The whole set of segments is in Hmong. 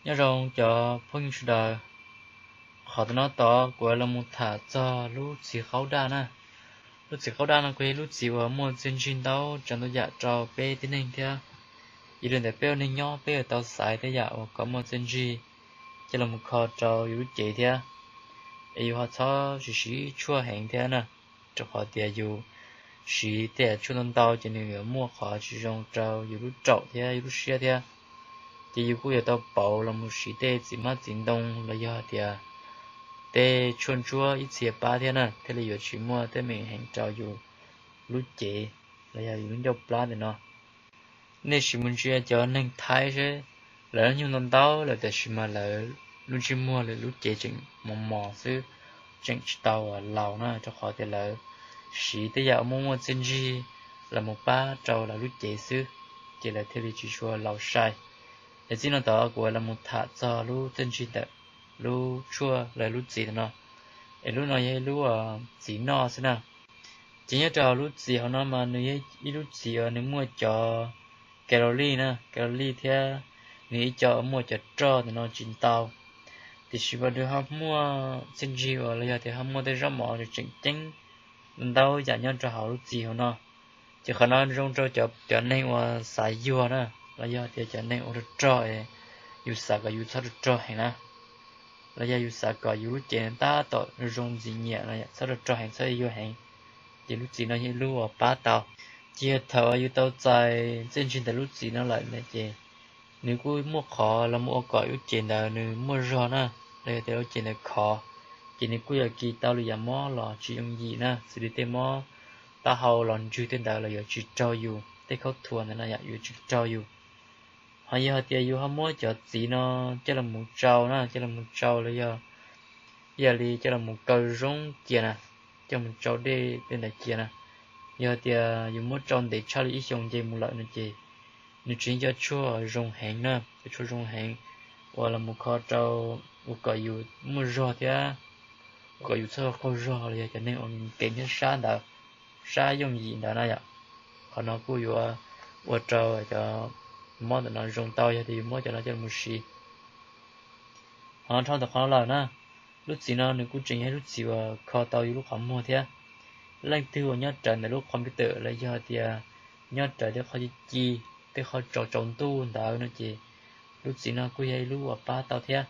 Nyob zoo cov phooj ywg sawv daws, qhov tom no tod kuv los mus tham txog lub txiv qaub daj na. Lub txiv qaub daj no kuj yog lub txiv uas muaj txiaj ntsig ntau tsav ntau yam rau peb tib neeg thiab. Yog li ntawd peb ua neeg nyob peb yuav tau xaiv tej yam uas kom muaj txiaj ntsig coj los mus kho rau yus lub cev thiab. Es yus ho txhob siv tshuaj heev thiab na, rau qhov tias yus siv tej yam tshuaj ntau ntau ces nws yuav muaj qhov tsis zoo rau yus lub raum thiab yus lub siab thiab. Ces yus kuj yuav tau pauv los mus siv tej txiv hmab txiv ntoo los yog tias tej tshuaj ntsuab ib txhia pab thiab na, thiaj li yuav tsis muaj teeb meem heev rau yus lub cev los yog yus lub ncauj plab ntawm no. Nej sim mus ntsia cov neeg Thaib seb, lawv lub nyuag ntau ntau lawm tiam sis mas lawv lub ntsej muag lawv lub cev tseem mos mos xwb, tseem tsis tau laus na, rau qhov tias lawv siv tej yam muaj muaj txiaj ntsig los mus pab rau lawv lub cev xwb, ces lawv thiaj li tsis tshua laus sai. Es txij no tod kuv los mus tham txog lub txiaj ntsig ntawm lub tshuaj los lub txiv ntawm no. Es lub no yog ib lub txiv noj xwb na. Ces nyob rau hauv lub txiv hauv no mas nws yog ib lub txiv uas nws muaj cov calorie na, calorie thiab nws ib co muaj cov roj ntawm no tsis ntau, tiam sis mas nws ho muaj txiaj ntsig uas los yog tias ho muaj tej zaub mov tseem ceeb ntau yam nyob rau hauv lub txiv hauv no. Ces qhov no zoo rau cov neeg uas xav yuag na, los yog tias cov neeg ua rog rog es yus xav kom yus txhob rog rog heev na, los yog yus xav kom yus lub cev tab tom zoo ntxim nyiam no, txhob rog rog heev, txhob yuag heev, ces lub txiv no yog ib lub uas pab tau. Ces yog thaum uas yus tau txais txiaj ntsig ntawm lub txiv no lawm na ces nws kuj muaj qhov los mus ua kom lub cev ntawd nws muaj zog na, los yog tias lub cev ntawd khov, ces nws kuj yuav kis tau lwm yam mob los tsis yooj yim na, xws li tej mob taub hau los ntswg tej ntawd los yuav tsis raug yus, tej khaub thuas ntawd no yam yuav tsis raug yus. Ho yog hais tias yus ho muab cov txiv no coj los mus tsau na, coj los mus tsau los yog ib yam li coj los mus kaw zoo cia na, coj mus tsau dej tej ntawd cia na, yog hais tias yus muab tsau ntev tshaj li ib xyoo nce mus lawm no ces nws tseem yog tshuaj zoo heev na, cov tshuaj zoo heev uas los mus kho rau ua kom yus muaj zog thiab ua kom yus txhob qaug zog los yog cov neeg uas kev nyob sab ntawd, sab yooj yim ntawd na yom. Qhov no kuj yuav ua rau cov mob ntawm no zoo tau yog tias yus muab cov no coj los mus siv. Ho dhau ntawm qhov no lawm na, lub txiv no nws kuj tseem yog ib lub txiv uas kho tau yus lub qhov muag thiab. Leej twg uas nyob rawv ntawm lub computer los yog tias nyob rawv tej qhov ci ci, tej qhov tsaus tsaus ntuj ntawd no ces lub txiv no kuj yog ib lub uas pab tau thiab.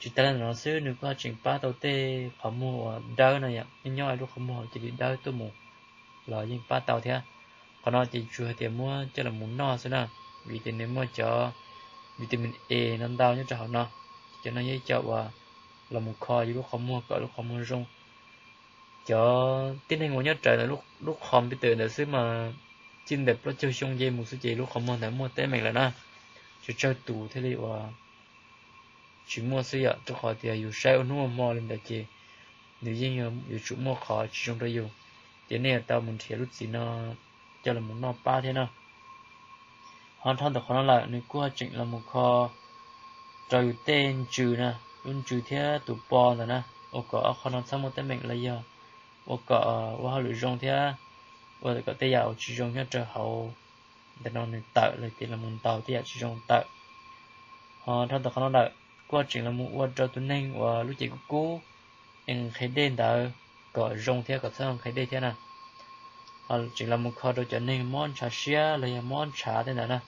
Tsis tas li ntawm no xwb nws kuj ho tseem pab tau tej qhov muag uas dawb no yom, nyob nyob ib lub qhov muag cia li dawb tuaj mus los yeej pab tau thiab. Qhov no ces tsuas hais tias muab coj los mus noj xwb na, vim tias nws muaj cov vitamin A no ntau nyob rau hauv no, ces cov no yog ib co uas los mus kho yus lub qhov muag kom lub qhov muag zoo. Cov tib neeg uas nyob rawv ntawm lub computer ntawd xwb mas txij ntawm plaub caug xyoo nce mus xwb ces lub qhov muag ntawd muaj teeb meem lawm na. Tsawg tsawg tus thiaj li uas tsis muaj xwb yom, rau qhov tias yus saib ua hnub ua hmo li ntawd ces nws yeej yuav tsum muaj qhov tsis zoo rau yus. Ces nej yuav tau mus nrhiav lub txiv no coj los mus noj pab thiab na. Ho dhau ntawm qhov no lawm nws kuj tseem los mus kho rau yus tej ntsws na, lub ntsws thiab tus po ntawd na, ua kom ob qho no txhob muaj teeb meem los yog ua kom ua hauj lwm zoo thiab ua kom tej yam uas tsis zoo nyob rau hauv ntawm no nws tawm, los tias los mus ntaus tej yam tsis zoo tawm. Ho dhau ntawm qhov no lawm kuj tseem los mus ua rau tus neeg uas lub cev kub kub es nqhis dej ntawd kom zoo thiab kom txhob nqhis dej thiab na. Ho tseem los mus kho rau cov neeg mob ntshav siab los yog mob ntshav tej ntawd na.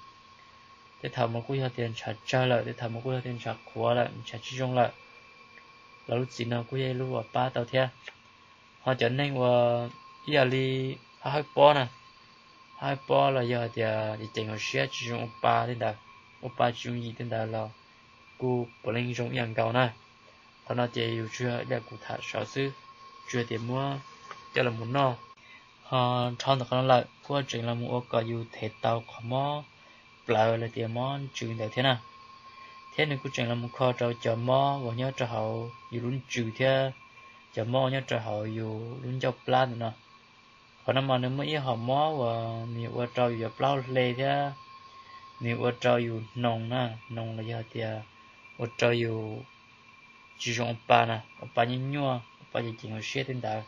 Tej thaum mas kuj yog tias ntshav tsawg lawm, tej thaum mas kuj yog tias ntshav qhuav lawm, ntshav tsis zoo lawm, los lub txiv no kuj yog ib lub uas pab tau thiab. Ho cov neeg uas ib yam li haj hawb pob na, haj hawb pob los yog hais tias ceev hauv siab tsis zoo ua pa tej ntawd, ua pa tsis yooj yim tej ntawd los kuj puav leej zoo ib yam nkaus na. Qhov no ces yus tsuas yog ib yam kuv tham saud xwb, tsuas yog tias muab coj los mus noj. Ho dhau ntawm qhov no lawm kuj tseem los mus ua kom yus thev tau qhov mob plawv los tias mob ntsws ntawd thiab na. Thiab nws kuj tseem los mus kho rau cov mob uas nyob rau hauv yus lub ntsws thiab cov mob uas nyob rau hauv yus lub ncauj plab ntawm no. Qhov no mas nws muaj ib hom mob uas nws yuav ua rau yus cov plaub hle thiab nws yuav ua rau yus hnoos na, hnoos los yog tias ua rau yus tsis zoo ua pa na, ua pa nyuaj nyuaj, ua pa ceev ceev hauv siab tej ntawd.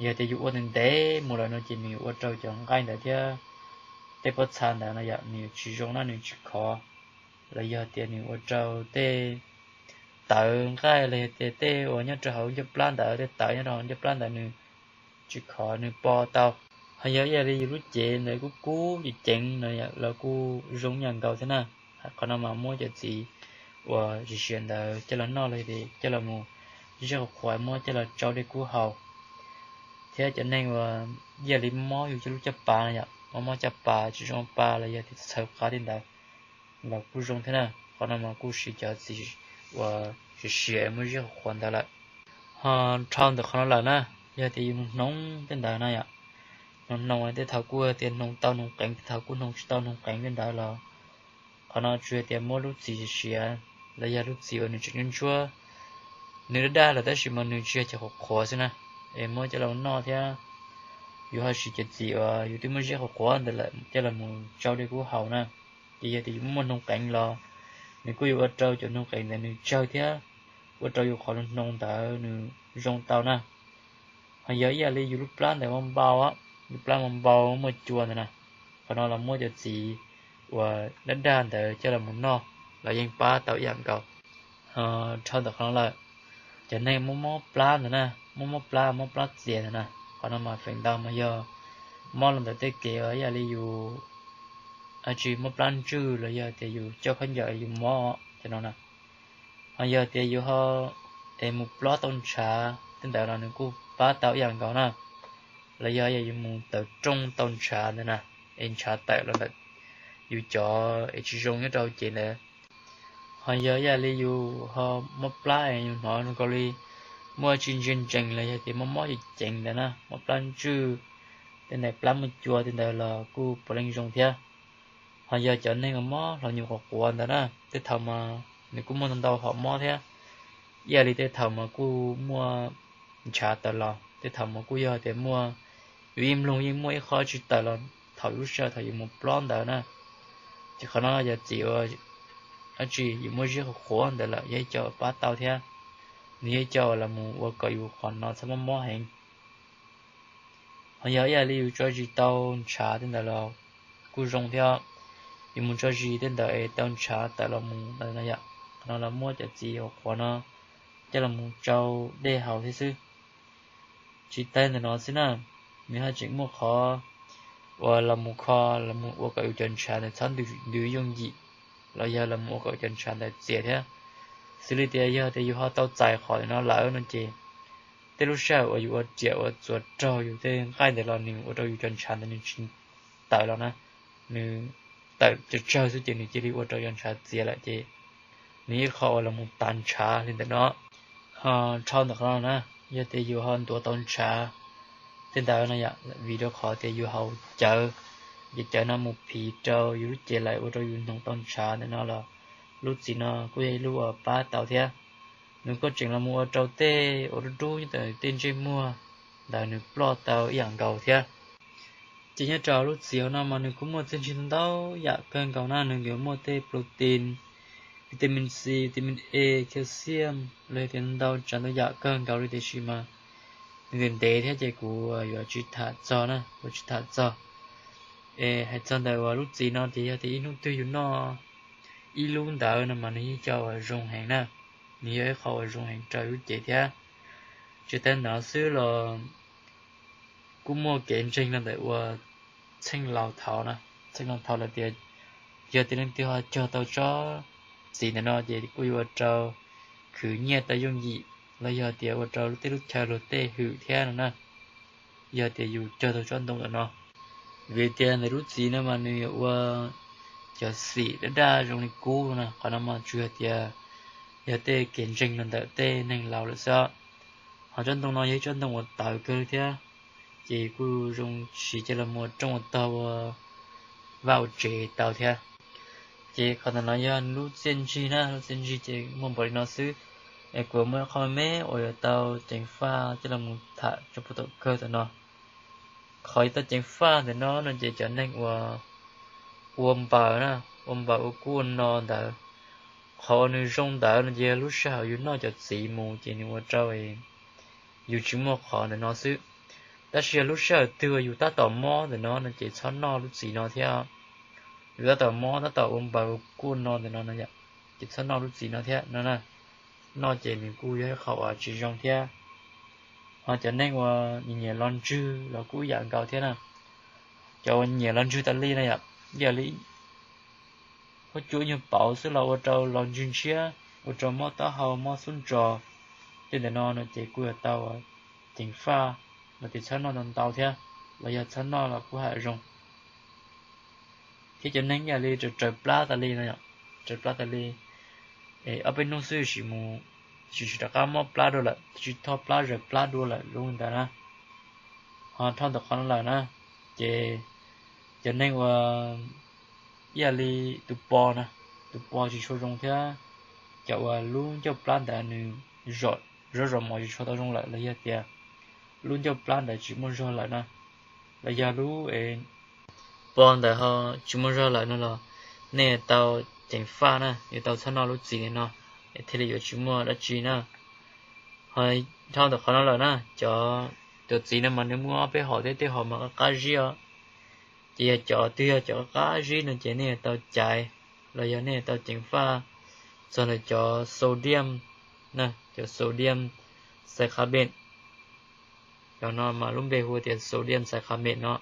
Yog tias yus ua ntev ntev mus lawm no ces nws yuav ua rau cov nqaij ntawd thiab tej pob txha ntawd no yom, nws yuav tsis zoo na, nws tsis khov. los yog tias nws ua rau tej tawv nqaij los yog tias tej uas nyob rau hauv ncauj plab ntawd, tej tawv nyob rau hauv ncauj plab ntawd nws tsis khov nws po tau. Ho yog ib yam li yus lub cev ntawd kuj kub ceev ceev no los kuj zoo ib yam nkaus thiab na. Qhov no mas muab cov txiv uas siav siav ntawd coj los noj los coj los mus zij qhuav qhuav muab coj los tsau dej kub haus. Thiab cov neeg uas ib yam li mob yus cov lub caj pas no yom, mob mob caj pas tsis zoo pa los yog tias txhaws qab tej ntawd los kuj zoo thiab na. Qhov no mas kuj siv cov txiv uas siav siav muab zij qhuav qhuav ntawd lawm. Ho dhau ntawm qhov no lawm na, yog tias yus hnoos tej ntawd no yom, hnoos hnoos tej thaum kuj tias hnoos tau hnoos qeev, tej thaum kuj hnoos tsis tau hnoos qeev tej ntawd los qhov no tsuas yog tias muab lub txiv siav los yog lub txiv uas nws tseem ntsuab ntsuab, nws daj daj lawm tab sis mas nws tsis yog cov qhuav qhuav xwb na, es muab coj los noj thiab. Yus ho siv cov txiv uas yus twb muab zij qhuav qhuav ntawd lawm coj los mus tsau dej kub haus na. Ces yog tias yus muaj hnoos qeev los nws kuj yuav ua rau cov hnoos qeev ntawd nws tsawg thiab ua rau yus qhov hnoos ntawd nws zoo tau na. Ho yog ib yam li yus lub plab ntawd npau npau, yus plab npau npau muaj cua ntawd na, qhov no los muab cov txiv uas daj daj ntawd coj los mus noj los yeej pab tau ib yam nkaus. Ho dhau ntawm qhov no lawm, cov neeg mob mob plab ntawd na, mob mob plab, mob plab txias ntawd na, qhov no mas feem ntau mas yog mob los ntawm tej kev ib yam li yus tsis mob plab ntswj los yog tias yus coj khaub ncaws yus mob cov no na. Ho yog tias yus ho es mus plob tau ntshav tej ntawd los nws kuj pab tau ib yam nkaus na. Los yog yus mus tawm rooj tau ntshav ntawd na, es ntshav tawm los ntawm yus cov es tsis zoo nyob rau hauv cev ntawd. Ho yog ib yam li yus ho mob plab es yus hnov zoo nkaus li muaj tsis ntsia ntsees los yog tias mob mob ceev ceev ntawd na, mob plab ntswj tej ntawd, plab muaj cua tej ntawd los kuj puav leej zoo thiab. Ho yog cov neeg uas mob hlauv nyuv quav quav ntawd na, tej thaum mas nws kuj muaj ntau ntau hom mob thiab. Ib yam li tej thaum mas kuj muaj ntshav tawm los, tej thaum mas kuj yog tias muaj, yus yeej mloog yeej muaj ib qho tsis tawm los thaum lub sij hawm thaum yus mus plob ntawd na. Ces qhov no yog txiv uas dab tsi yus muab ziab qhuav qhuav ntawd lawm yog ib co uas pab tau thiab. Nws yog ib co uas los mus ua kom yus qhov no txhob mob mob heev. Ho yog ib yam li yus tso zis tau ntshav tej ntawd los kuj zoo thiab. Yus mus tso zis tej ntawd es tau ntshav tawm los mus ntawd no yom, qhov no los muab cov txiv qhuav qhuav no coj los mus tsau dej haus thiab xwb. Tsis tas ntawm no xwb na, nws haj tseem muaj qhov uas los mus kho, los mus ua kom yus cov ntshav ntawd txhob ntws yooj yim, los yog los mus ua kom cov ntshav ntawd txias thiab. Xws li tias yog tias yus ho tau txais qhov ntawm no lawm no ces tej lub sij hawm uas yus ua riam ua txuas raug yus tej nqaij ntawd los nws ua rau yus cov ntshav ntawd nws tsis tawm los na, nws tawm tsawg tsawg xwb ces nws cia li ua rau cov ntshav txias lawm ces nws yog ib qho uas los mus tav ntshav li ntawm no. Ho dhau ntawm qhov no na, yog tias yus ho ntuav tau ntshav tej ntawd no yom, vim rau qhov tias yus haus cawv, ces cawv no mus phiv rau yus lub cev lawm ua rau yus hnoos tau ntshav ntawm no los lub txiv no kuj yog ib lub uas pab tau thiab. Nws kuj tseem los mus ua rau tej uas dub dub nyob ntawm tej ntsej muag ntawd nws ploj tau ib yam nkaus thiab. Ces nyob rau lub txiv no mas nws kuj muaj txiaj ntsig ntau yam kawg nkaus na, nws yuav muaj tej protein, vitamin C, vitamin A, calcium los yog tias ntau tsav ntau yam kawg nkaus li tiam sis mas nws ntev ntev thiab ces kuv yuav tsis tham txog na, kuv tsis tham txog. Es hais txog ntawm uas lub txiv no ces yog tias ib hnub twg yus noj ib lub ntawd no mas nws yog ib co uas zoo heev na, nws yog ib qho uas zoo heev rau lub cev thiab. Tsis tas ntawd xwb los kuj muaj kev ntseeg los ntawm uas txheej laus thaud na, txheej laus thaud lawv tias yog tias leej twg ho cog tau tsob txiv ntawm no ces kuj yuav ua rau khwv nyiaj tau yooj yim los yog tias ua rau tej lub chaw luag tej hwm thiab no na. Yog tias yus cog tau tsob ntoo ntawm no, vim tias ntawm lub txiv no mas nws yuav ua cov xim daj daj zoo li kub no na, qhov no mas tsuas yog tias yog tej kev ntseeg los ntawm tej neeg laus lawm xwb. Ho tsob ntoo no yog ib tsob ntoo uas tawv kawg li thiab, ces kuj zoo siv coj los mus ua rooj ua tog ua vaj ua tsev tau thiab. Ces qhov ntawm no yog lub txiaj ntsig na, lub txiaj ntsig ces muaj npaum li no xwb. Es kuv muaj ib qho me me uas yuav tau ceev faj coj los mus tham tso puag tom kawg tom no. Qhov yuav tau ceev faj ntawm no no ces cov neeg uas ua npaws na, ua npaws ua kub ua no ntawd, qhov uas nws zoo ntawd no ces yog lub sij hawm yus noj cov txiv mus ces nws ua rau yus tsis muaj qhov ntawm no xwb. Tab sis yog lub sij hawm twg uas yus tab tom mob ntawm no no ces txhob noj lub txiv no thiab. Yus tab tom mob tab tom ua npaws kuj no ntawm no no yom, ces txhob noj lub txiv no thiab no na. Noj ces nws kuj yog ib qho uas tsis zoo thiab. Ho cov neeg uas nyiam los ntswg los kuj yam nkaus thiab na. Cov uas nyiam los ntswg tas li na yom, yam li huab cua nyuag pauv xwb los ua rau los ntswg ntshiab, ua rau mob taub hau mob xub ntsho, tej ntawm no no ces kuj yuav tau ceev faj, los ces txhob noj ntau ntau thiab, los yog txhob noj los kuj haum zoo. Thiab cov neeg yam li raws plab tas li no, raws plab tas li, ob peb hnub xwb sim mus, sim sim rov qab mob plab dua lawm, tsis thoj plab zawm plab dua lawm lub ntawd na. Ho dhau ntawm qhov no lawm na, ces cov neeg uas yam li tus pos na, tus pos tsis tshua zoo thiab, cov uas lub ncauj plab ntawd nws zom zaub zom mov tsis tshua tau zoo lawm los yog tias lub ncauj plab ntawd tsis muaj zog lawm na, los yog lub pos ntawd ho tsis muaj zog lawm no los nej yuav tau ceev faj na, yuav tau txhob noj lub txiv no, thiaj li yuav tsis muaj dab tsi na. Ho dhau ntawm qhov no lawm na, cov, cov txiv no mas nws muaj ob peb hom thiab, tej hom mas qab qab zib os. Ces yog cov twg yog cov qab qab zib no ces nej yuav tau caiv, los yog nej yuav tau ceev faj txog ntawm cov sodium, cov sodium cyanide. Cov no mas lub npe hu tias sodium cyanide no,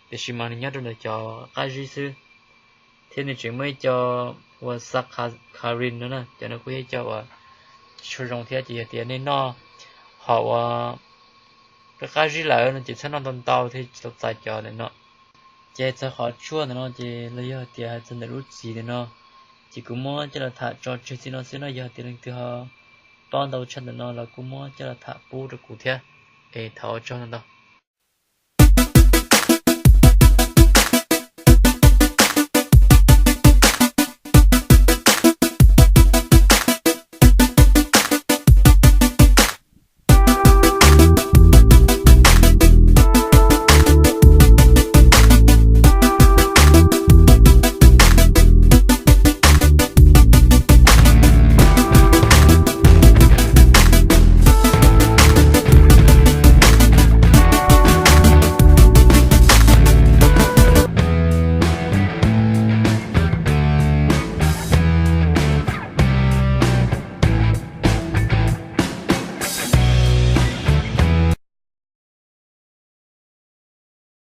tiam sis mas nws nyob rau ntawm cov qab zib xwb. Thiab nws tseem muaj ib co uas saccharin no na, cov no kuj yog ib co uas tsis tshua zoo thiab, ces yog tias nej noj hom uas qab qab zib lawm no ces txhob noj ntau ntau thiaj tsis tau txais cov ntawm no. Ces txog qhov tshuaj ntawm no ces los yog tias hais txog ntawm lub txiv ntawm no, ces kuv muab coj los tham tso tseg txij no xwb na. Yog tias leej twg ho paub ntau tshaj ntawm no los kuj muab coj los tham pub rau kuv thiab. Es thov ua tsaug ntau ntau.